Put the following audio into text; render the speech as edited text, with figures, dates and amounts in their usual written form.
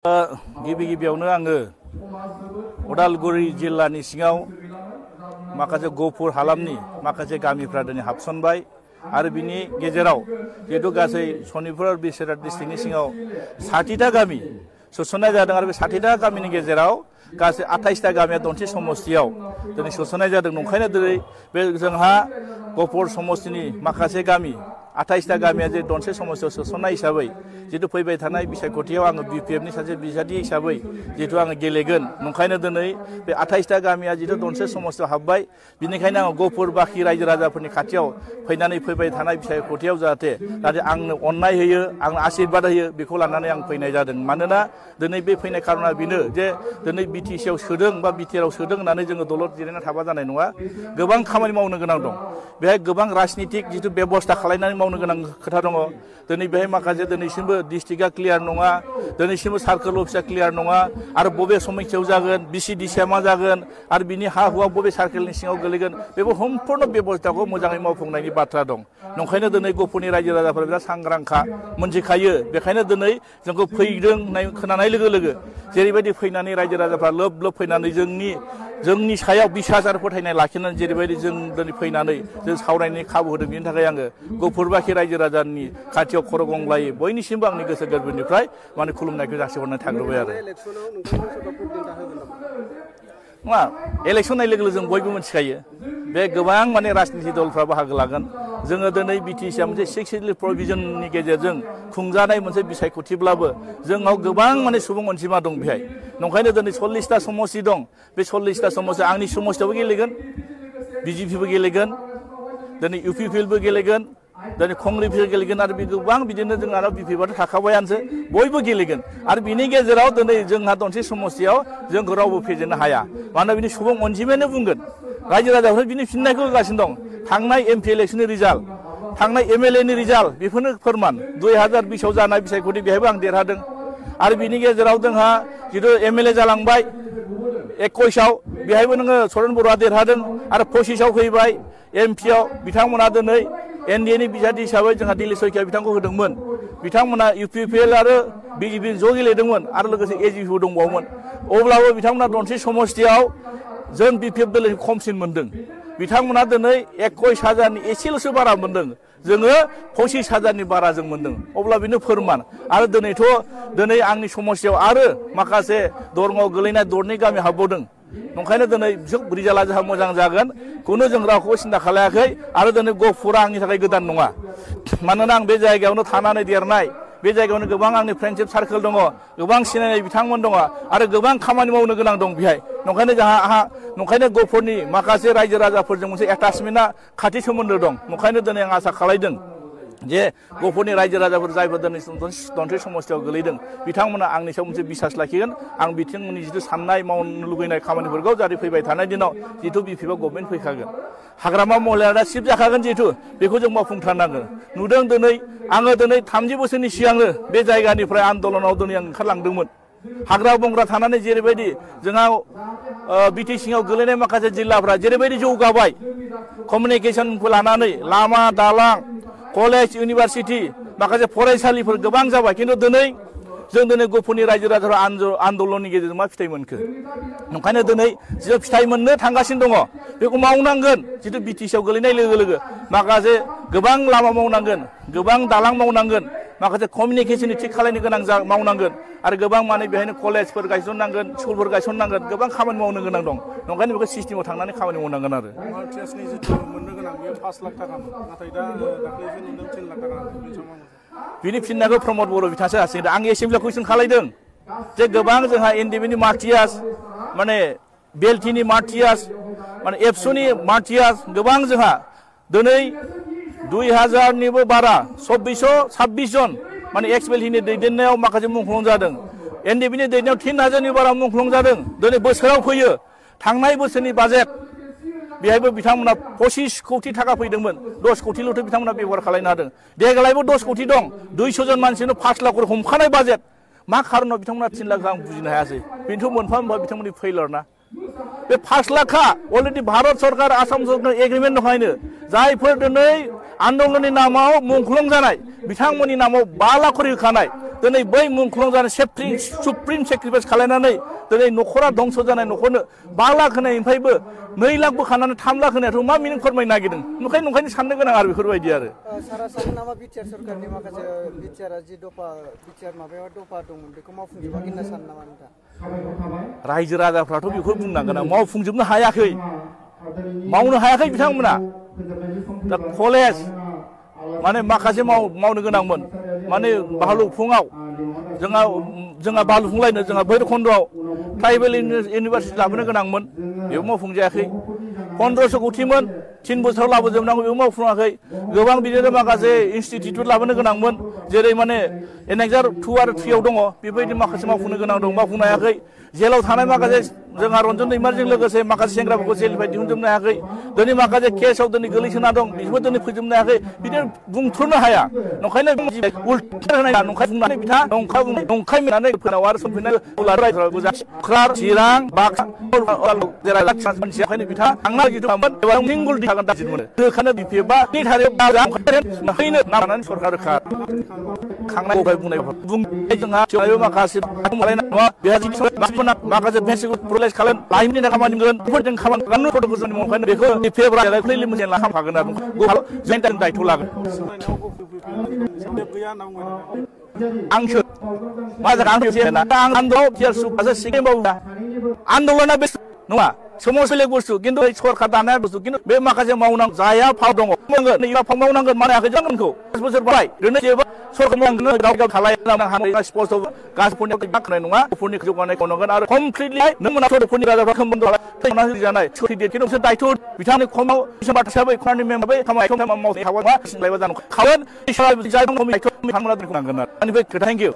गिबि गिबियावनो आङो उदालगुरि जिल्लानि सिङाव माखासे गहपुर हालामनि माखासे गामिफ्रा दिनै हाबसनबाय आरो बिनि गेजेराव जिहेतु गासै सनितपुर आरो बिसोरहाट डिस्ट्रिक्टनि सिङाव 60टा गामि सोसननाय जादों आरो बे 60टा गामिनि गेजेराव गासै 28टा गामिया दनसे समस्तियाव दिनै सोसननाय जादों। नंखायनो दिनै बे जोंहा गहपुर समस्तिनि माखासे गामि 28टा गामिया जे दनसे समस्तियाव सोसननाय हिसाबै जितु फैबाय थानाय बिसायख'थियाव आङो बिपिएफनि सासे बिजाथि हिसाबै जितु आङो गेलेगोन। नंखायनो दिनै बे 28टा गामिया जितु दनसे समस्तियाव हाबबाय, बिनिखायनो आङो गहपुर बाखि रायजो राजाफोरनि खाथियाव फैनानै फैबाय थानाय बिसायख'थियाव जाहाथे आंनो अननाय होयो, आंनो आशीर्बाद होयो, बेखौ लानानै आं फैनाय जादों। मानोना दिनै बे फैनाय खारना बेनो जे दिनै बिटिसिआव सोदों बा बिटिआरआव सोदों होननानै जोङो दलद जिरायना थाबा जानाय नङा। गोबां खामानि मावनो गोनां दं। बेहाय गोबां राजनितिक जितु बेबस्था खालामनानै मावनो गोनां खोथा दङ। दिनै बेहाय माखासे दिनैसिमबो डिस्ट्रिक्टआ क्लियार नङा, दिनैसिमबो सार्कोल अफिसा क्लियार नङा आरो बबे समितियाव जागोन, बिसिडिसिआ मा जागोन आरो बिनि हा हुआ बबे सार्केलनि सिङाव गोलैगोन, बेबो सम्पूर्ण बेबस्थाखौ मोजाङै मावफुंनायनि बाथ्रा दं। नंखायनो दिनै गहपुरनि रायजो राजाफोरा बिराद सांग्रांखा, मोनथिखायो। बेखायनो दिनै जोंखौ फैदों खोनानाय लोगो लोगो जेरैबायदि फैनानै रायजो राजाफ्रा लोब लोब फैनानै जोंनि सायाव बिसास आरो फोथायनाय लाखिनानै जेरैबायदि जों दिनै फैनानै जों सावरायनायनि खाबु होदों, बेनि थाखाय आङो गहपुरबाखि रायजो राजानि खाथियाव खर' गंग्लायै बयनिसिमबो आंनि गोसो गोरबोनिफ्राय खुलुमनायखौ जासिहरनाय थाग्रोबाय आरो। नङा, इलेक्सन होननाय लोगो लोगो जों बयबो मिथिखायो बे गोबां राजनिति दलफ्रा बाहागो लागोन। जोङो दिनै बिटिसिआ मोनसे 6 सिडुल प्रभिजननि गेजेरजों खुंजानाय मोनसे बिसायख'थिब्लाबो जोंनाव गोबां सुबुं अनजिमा दं बेहाय। नंखायनो दिनै 40टा समस्ति दं। बे 40टा समस्ति आंनि समस्तियावबो गेलेगोन, बिजेपिबो गेलेगोन, दिनै इउपिपिएलबो गेलेगोन, दिनै कंग्रेसबो गेलेगोन आरो गोबां बिदिनो जों आरो बिपिएफआथ' थाखाबायानोसै, बयबो गेलेगोन। आरो बिनि गेजेराव दिनै जोंहा दनसे समस्तियाव जोंखौ रावबो फेजेननो हाया। मानोना बिनि सुबुं अनजिमायानो बुंगोन। रायजो राजाफोरा बिनि फिननायखौ होगासिनो दं। थांनाय एमपि इलेक्सननि रिजाल्ट, थांनाय एमएलएनि रिजाल्ट, बेफोरनो फोरमान। 2020आव जानाय बिसायख'थि बेहायबो आं देरहादों। आरो बिनि गेजेराव जोंहा जितु एमएलए जालांबाय 21आव, बेहायबो नोङो सरेन बर'आ देरहादों। आरो 25आव फैबाय एमपिआव बिथांमोना दिनै एनडिएनि बिजाथि हिसाबै जोंहा दिलीप शइकिया बिथांखौ होदोंमोन। बिथांमोना इउपिपिएल आरो बिजेपि ज' गेलेदोंमोन आरो लोगोसे एजिपिबो दंबावोमोन। अब्लाबो बिथांमोना दनसे समस्तियाव जों बिपिएफ दोलोनि खमसिन मोनदों। बिथांमोना दिनै 21,000नि एसेल'सो बारा मोनदों, जोङो 25,000नि बारा जों मोनदों। अब्ला बेनो फोरमान। आरो दिनै आंनि समस्तियाव आरो माखासे दरंआव गोलैनाय दरनै गामि हाबबावदों। नंखायनो दिनै रिजाल्टआ जोंहा मोजां जागोन, खुनु जों रावखौबो सिन्था खालायाखै। आरो दिनै गहपुरा आंनि थाखाय गोदान नङा। मानोना आं बे जायगायावनो थानानै देरनाय, बे जायगायावनो गोबां आंनि फ्रेन्डशिप सार्कोल दङ, गोबां सिनायनाय बिथांमोन दङ आरो गोबां खामानि मावनो गोनां दं बेहाय। नंखायनो गहपुरनि माखासे रायजो राजाफोरजों मोनसे एटाचमेन्टआ खाथि सोमोन्दो दं। नंखायनो दिनै आं आसा खालायदों जे गहपुरनि रायजो राजाफोर जायफोर दिनै दनसे समस्तियाव गोलैदों, बिथांमोना आंनि सायाव मोनसे बिसास लाखिगोन। आं बिथांमोननि जितु साननाय मावनो लुगैनाय खामानिफोरखौ जाहाथे फैबाय थानाय दिनाव जितु बिपिएफआव गभर्नमेन्ट फैखागोन, हाग्रामा महलाया सिफ जाखागोन जिहेतु, बेखौ जों मावफुंथारनांगोन। नुदों आङो 30 बोसोरनि सिगांनो बे जायगानिफ्राय आन्दलनाव आं ओंखारलांदोंमोन। हाग्रा बंग्रा थानानै जेरैबायदि जोंहा बिटिसिआव गोलैनाय माखासे जिल्लाफ्रा जेरैबायदि जौगाबाय, कमिउनिकेसनखौ लानानै लामा दालां, कलेज, इउनिभारसिटि, माखासे फरायसालिफोर गोबां जाबाय। खिन्थु जों गहपुरनि रायजो राजाफ्रा आन्दलननि गेजेरजों मा फिथाइ मोनखो? नंखायनो जितु फिथाइ मोननो थांगासिनो दङ, बेखौ मावनांगोन। जितु बिटिसिआव गोलैनाय लोगो लोगो माखासे गोबां लामा मावनांगोन, गोबां दालां मावनांगोन, माखासे कमिउनिकेसननि थिग खालायनो गोनां मावनांगोन आरो गोबां बेहायनो कलेजफोर गायसननांगोन, स्कुलफोर गायसननांगोन, गोबां खामानि मावनो गोनां दं। नंखायनो बेखौ सिस्टेमाव थांनानै खामानि मावनांगोन आरो। बिनि फिननायखौ प्रमद बर' बिथाङासो हासिगोन। आं एसेमब्लियाव कुइसन खालायदों जे गोबां जोंहा एनडिबिनि मार्टियास, बेलटिनि मार्टियास, एबसुनि मार्टियास, गोबां जोंहा दिनै 2000निबो बारा 2626 जन एक्स बेलटिनि दैदेननायाव माखासे मुंख्लं जादों। एनडिबिनि दैदेननायाव 3000नि बारा मुंख्लं जादों। दिनै बोसोराव फैयो। थांनाय बोसोरनि बाजेट बेहायबो बिथांमोना 25 कौटि थाखा फैदोंमोन, 10 कौटिल'थ' बिथांमोना बेबहार खालामनो हादों। देग्लायबो 10 कौटि दं, 200 जन मानसिनो 5 लाख हमखानाय बाजेट। मा खारनाव बिथांमोना 3 लाख आं बुजिनो हायासै। बेनोथ' मोनफा मोनफा बिथांमोननि फेइलार ना। बे 5 लाखा अलरेडि भारत सरकार, आसाम सरकार एग्रिमेन्ट दंखायनो जायफोर दिनै आन्दलननि नामाव मुंख्लं जानाय बिथांमोननि नामाव 5 लाख खरि होखानाय दिनै बै मुंख्लं जानाय सुप्रिम सेक्रिफाइस खालामनानै दिनै न'खरा दंस' जानाय न'खरनो 5 लाख होनायनिफ्रायबो 2 लाख बोखानानै 3 लाख होनायाथ' मा मिनिं फोरमायनो नागिरदों नंखायनो साननो गोनां आरो बेफोरबायदि आरो सारा सानो नामा बिटिआर सरकारनि माखासे बिटिआर जि दफा बिटिआर माबायाव दफा दंमोन बेखौ मावफुंजोबाखै होनना सानो नामा नोंथां रायजो राजाफ्राथ' बेखौ बुंनांगोन मावफुंजोबनो हायाखै मावनो हायाखै बिथांमोना दा कलेज माने माखासे मावनो गोनांमोन माने भालुकफुङाव जोंहा भालुकफुंलायनो जोंहा भैरबखुन्दआव ट्राइबेल इउनिभारसिटि लाबोनो गोनांमोन बेबो मावफुंजायाखै 1500 कोटिमोन 3 बोसोराव लाबोजोबनांगौ बेबो मावफुङाखै गोबां बिदिनो माखासे इनस्टिटिउट लाबोनो गोनांमोन जेरै माने एनेक्सार 2 आरो 3 आव दङ बेबायदि माखासे मावफुंनो गोनां दं मावफुंनो हायाखै जेलाव थानाय माखासे जोंहा रन्जन दैमारिजों लोगोसे माखासे सेंग्राफोरखौ जेलनिफ्राय दिहुनजोबनो हायाखै दिनै माखासे केसआव दिनै गोलैसोना दं बेखौबो दिनै फोजोबनो हायाखै बिदिनो बुंथ्र'नो हाया नंखायनो उल्था होनाय नंखाय बुंनानै बिथाङा नंखाय मिनानै फोनाव आरो सफैनाय रायजोफोरा चिरां बाक्सा जेराव मानसिया ओंखायनो बिथाङा थांना गिदोंमोन एबा सिंगल थागोन दासिम मोनो रोखानो बिपिएफआ हैनो नामानानै सरकार रोखा खांनाय बुंनाय जोंहा माखासे माखासे बेसिक प्रलेस खालाम लाइमोननि खामानि मोनगोन बेफोरजों खामानि गानु फट'खौ जों मावखानो बेखौ फेब्रुवारि फैलि मोनसे लाखाफागोन आरो जों दायथ' लागोन आंसो मा जागोन आं आन्दलना बे नङा समाज बेलेग बुस्थु खिन्थु सरकार दानाय बुस्थु खिन्थु बे माखासे मावनांगौ जाया फाव दङ फाव मावनांगोन मानो हायाखै जानांगौ 5 बोसोर बाय ओरैनो जेबो सरकार मावनांगोन गाव खालामनो स्पस्ट गासैफोरनि बाखनाय नङा गथ'फोरनि जौगानायखौ नांगोन आरो कमप्लिटलि नों मोना गथ'फोरनि राजाफ्रा खोमबोन्दो जानाय छुटि डेटखौ बिसोर दायथ' बिथांनि खमाव बाथ हिसाबै इकनमि मेम्बार खामानि मावनो हावा मा सिंलायबा जानांगौ खावन बिथांमोना नांगोन आरो थेंक इउ